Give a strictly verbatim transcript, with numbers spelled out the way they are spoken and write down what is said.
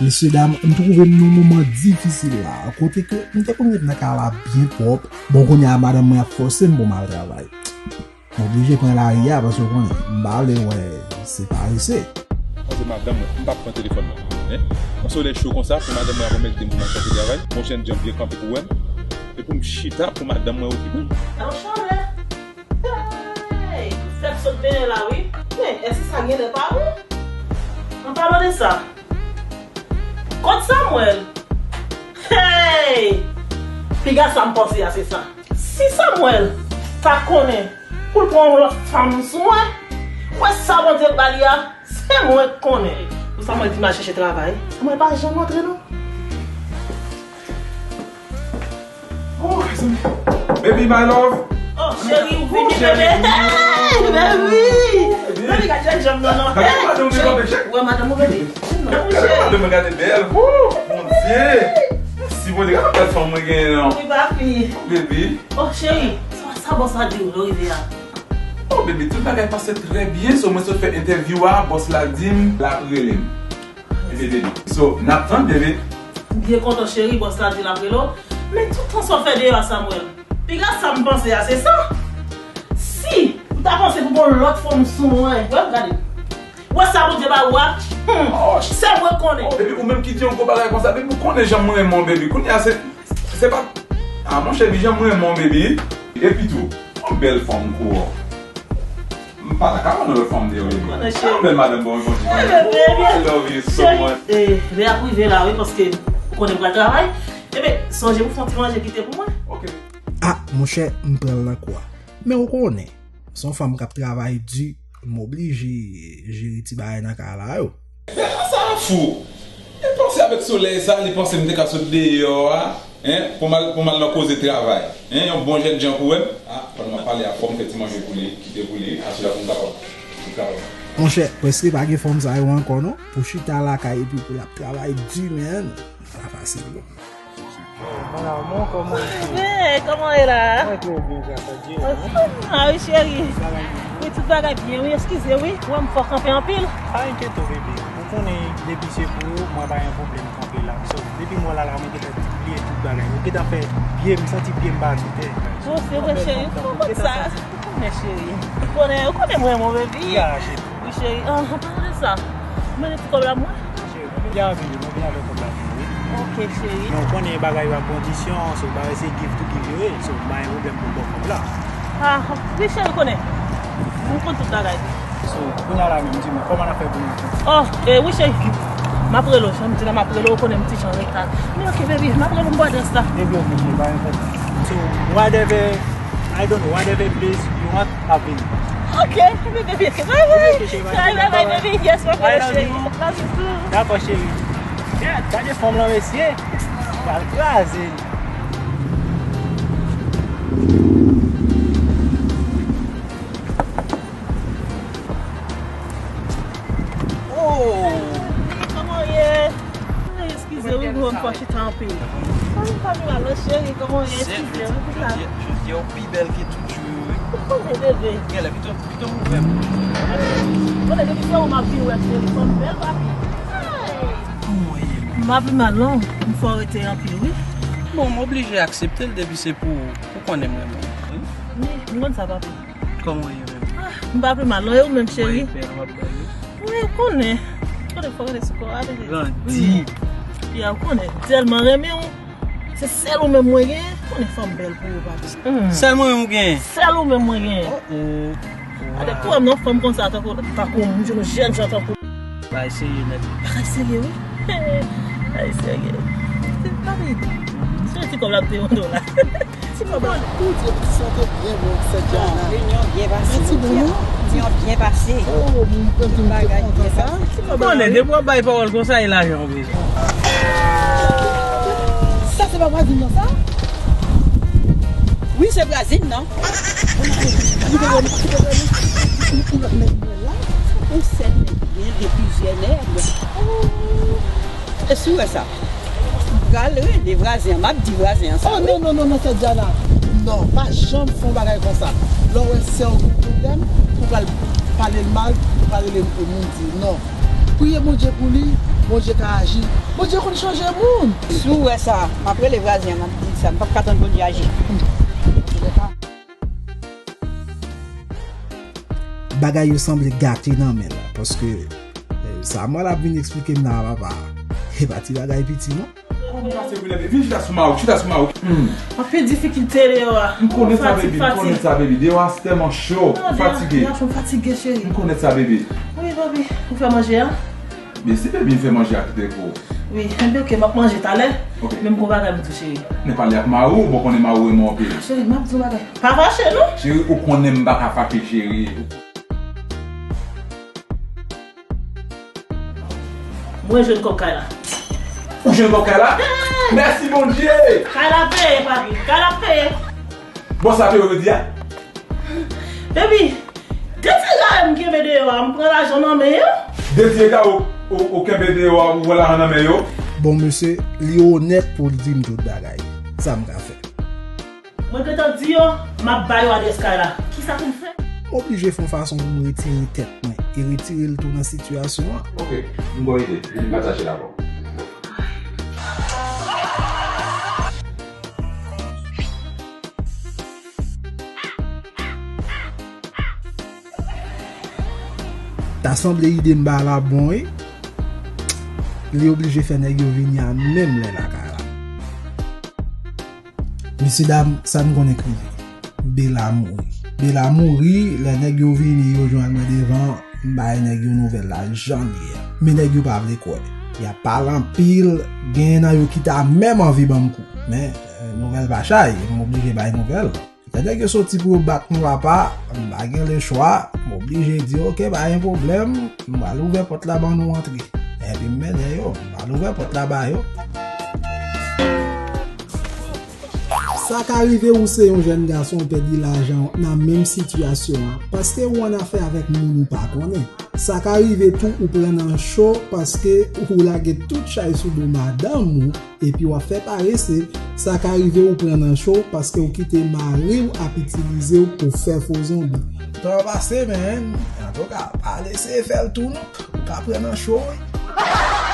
Mesye dam, m twouve m nan yon moman difisil la, kote ke m te konn ret nan kay la byen pwòp. Bon, kounye a, madanm mwen ap fòse m pou m al travay. M oblije pran lari a, paske w konnen, m pa vle wè se parese. Paske madanm mwen, m p ap pran telefòn nan. Hein? Paske lè cho konsa, pou madanm mwen ap anmède m pou m al chèche travay, yon jènjan byen kanpe pou wè m, e pou m chita pou madanm mwen okipe m. Alo, Chole! Hey! Fèk sot benyen la, wi. Men, èske sa genlè pa bon? An palan de sa, kot Samuel? Hey! Piga sa m panse a, se sa. Si Samuel ta konnen pou l pran yon lòt fanm sou mwen, wè sa Bondye ba li a, se mwen k konnen. Pou Samuel di m al chèche travay, Samuel pa janm antre non. Oh, mezanmi. Baby, my love. Oh, cheri, ou vini, bebe. Hey, baby. Baby, gade jèn janm nan, non. Gade madanm mwen kanpe, cheri. Wè madanm ou, bebe. Gade madanm mwen, gade bèl. Woo, Bondye. Si Bondye, gade bèl fanm mwen genyen, non. Wi, papi. Baby. Oh, cheri, sa, sa bòs la di w lè w rive a? Oh, baby, tout bagay pase trè byen. So, mwen sot fè entèvyou a, bòs la di m l ap rele m. Ebyen, baby. So, n ap tann, baby. M byen kontan, cheri, bòs la di l ap rele w. Men tout tan sa w fè deyò a, Samuel, piga sa m panse a, se sa. Si ou ta panse pou gon lòt fanm sou mwen, wè, gade. Wè sa Bondye ba ou a? Hmm. Se mwen k konnen. Oh, baby, ou menm ki di yon gwo bagay konsa, baby, ou konnen jan mwen renmen w, baby. Kounye a, se, se pa, ah, monchè, baby, jan mwen renmen w, baby. Epi tou, yon bèl fanm kou w. M pa ta ka pran lòt fanm deyò, baby. Konnen, cheri. Yon bèl madanm, bon, bon, bon. Hey, baby. I love you so much. Cheri, eh, lè ap rive la, wi, paske ou konnen m pral travay. Ebyen, sonje pou fè yon ti manje kite pou mwen. Ok. Ah, monchè, m pran l nan kou a. Men ou konnen, se yon fanm k ap travay di, m oblije jere ti bagay nan kay la yo. Bèl sa fou. Li panse avèk solèy sa, li panse m te ka sot deyò a, hein, pou m al, pou m al nan koze travay. Hein, yon bon jènjan kou wè m. Ah, pandan m ap pale a, fò m fè ti manje pou li, kite pou li, aswè a pou m kapab, pou m kapab. Monchè, prèske pa gen fanm sa yo ankò non, pou chita lakay epi pou l ap travay di, man. Pa fasil non. Bravo, kòman w ye? Hey, kòman w ye la? Mwen trè byen, gras a Dye. Ah wi, cheri. Bagay byen? Wi, tout bagay byen, wi. Eskize, wi. Ou wè m fò kanpe anpil. Pa enkyete w, bebe. Ou konnen, depi se pou ou, mwen pa gen pwoblèm kanpe la. So, depi m wè w la, la, mwen gentan bliye tout bagay. Ou gentan fè pye m, santi pye m pa sou tè. Oh, se vre, cheri. Ou konprann sa? Ou konnen, cheri. Ou konnen, ou konnen m renmen w, baby. Ya, cheri. Wi, cheri. Ah, an palan de sa, ou mete ti kòb la pou mwen? Cheri, mwen byen avè li, mwen byen avè kòb la pou ou, wi. Ok, cheri. Men ou konnen bagay yo ak kondisyon, so pa eseye give to give yo ye. So, m pa gen pwoblèm pou m ba w kòb la. Ah, wi, cheri, ou konnen. M konn tout bagay. So, kounye a la menm, di mwen, kòman n ap fè pou nou? Oh, eh, wi, cheri. M ap rele w, jan m di la, m ap rele w, ou konnen m ti jan reta. Men ok, baby, m ap rele w pou m ba w adrès la. Baby, ok, cheri, pa gen pwoblèm. So, whatever, I don't know, whatever place you want, m ap vini. Ok, baby, ok, bye bye. Ok, cheri, bye bye, bye bye, baby. Yes, bye bye, cheri. Love you too. Dakò, cheri. Gad, gade fanm lan, mesye. Pral kraze. Oh! Kòman w ye? Eskize wi, mwen fò chita anpil. Ay, pa gen mal non, cheri, kòman w ye? Eskize wi pou sa. Jodi a, jodi a ou pi bèl ke tout jou yo, wi. Ou konnen, bebe. Genlè pito, pito m ouvè m. Konnen depi se ou m ap vin wè, cheri, fò m bèl, papi. Ay. Kòman w ye? M pa pi mal non, m fò rete anpil, wi. Bon, m oblije aksepte l depi se pou ou. Ou konnen m renmen w, wi. Wi, m konn sa, papi. Kòman w ye menm? Ah, m pa pi mal non, e ou menm, cheri? Mwen bèl, w ap bèl, wi. Wi, ou konnen. Kote fò rete sou kò a, bebe? Grandi. Ya, ou konnen, m tèlman renmen w. Se sèl ou menm mwen genyen. Ou konnen fanm bèl pou ou, papi. Sèl mwen menm ou genyen? Sèl ou menm mwen genyen. Oh, oh. Gade, pou wè m non, fanm konsa, tankou, tankou, m jwenn yon jènjan tankou. Bagay serye nèt. Bagay serye, wi. Bagay serye. Papi, se ti kòb la m te mande w la. Ti kòb la. Ou di, ou sante byen bon, sè Diana. Renyon byen pase. Ti bon, non? Renyon byen pase. Oh, m kontan, m te kontan sa. Ti kòb la. Konnen, depi w ap bay pawòl konsa, e lajan w bezwen. Sa se pa vwazin nan, sa? Wi, se vwazin nan. Kite vwazin, kite vwazin. Ou lòt nèg mwen la. Ou sèl nèg, gen plizyè nèg. E si w wè sa? M pral rele vwazen an, m ap di vwazen an sa. Oh, wi. Non, non, non, non, sè Diana. Non, pa janm fè yon bagay konsa. Lè w wè sè w gen pwoblèm, ou pral pale l mal, ou pral rele moun di non. Priye Bondye pou li, Bondye ka aji. Bondye konn chanje moun. Si w wè sa, m ap rele vwazen an, m ap di l sa. M p ap ka tann Bondye aji. Bagay yo sanble gate nan men l, paske, eh, sa mwen l ap vin eksplike m la, papa, e pa ti bagay piti non. Kòman w pase wi leve? Vin chita sou mari w, chita sou mari w. Hmm. Anpil difikilte deyò a. M konnen sa, baby, m konnen sa, baby. Deyò a se tèlman cho, m fatige. M fatige, cheri. M konnen sa, baby. Wi, baby. Ou fè manje a? Byen si baby m fè manje a kite pou ou. Wi, enben oke, m ap manje talè. Ok. Men m gon bagay pou di w, cheri. Men pale ak mari w, bon konnen mari w renmen w anpil. Cheri, m ap di w bagay. Pa fache, non? Cheri, ou konnen m pa ka fache, cheri. Mwen jwenn kòb kay la. Ou jwenn kòb kay la? Mèsi Bondye! Kay la peye, papi. Kay la peye. Bòs la peye w jodi a? Baby, de ti kare m kenbe deyò a, m pran lajan nan men yo. De ti kare ou, ou, ou kenbe deyò a, ou pran lajan nan men yo? Bon, mesye, li onèt pou l di m tout bagay. Sa m ka fè? Mwen gentan di yo, m ap ba yo adrès kay la. Kisa pou m fè? M oblije fè yon fason pou m retire tèt mwen e retire l tou nan sitiyasyon an. Ok, m ba w ide. Vin pataje l avè w. Ta sanble ide m ba la bon wi. Li oblije fè nèg yo vini a menm lè lakay la. Mesyedam, sa n konnen k rive. Bela mouri. Bela mouri, lè nèg yo vini, yo jwenn mwen devan, m bay nèg yo nouvèl la jan l ye a. Men nèg yo pa vle kwè. Y ap pale anpil, genyen nan yo ki ta menm anvi ban m kou. Men, eh, nouvèl pa chay, m oblije bay nouvèl. Lè nèg yo soti pou yo bat mwen papa, m pa gen lechwa, m oblije di, oke, pa gen pwoblèm, m pral ouvè pòt la ban nou antre. Epi m mennen yo, m pral ouvè pòt la ba yo. Sa ka rive ou se yon jèn gason ou pèdi lajan w nan menm sitiyasyon an, paske ou annafè avèk moun ou pa konnen. Sa ka rive tou ou pran nan cho paske ou lage tout chay sou do madanm ou epi w ap fè parese. Sa ka rive ou pran nan cho paske ou kite mari w ap itilize w pou fè fo zonbi. Tan pase, men, antouka, pa lese fè l tou non. Ou ka pran nan cho wi.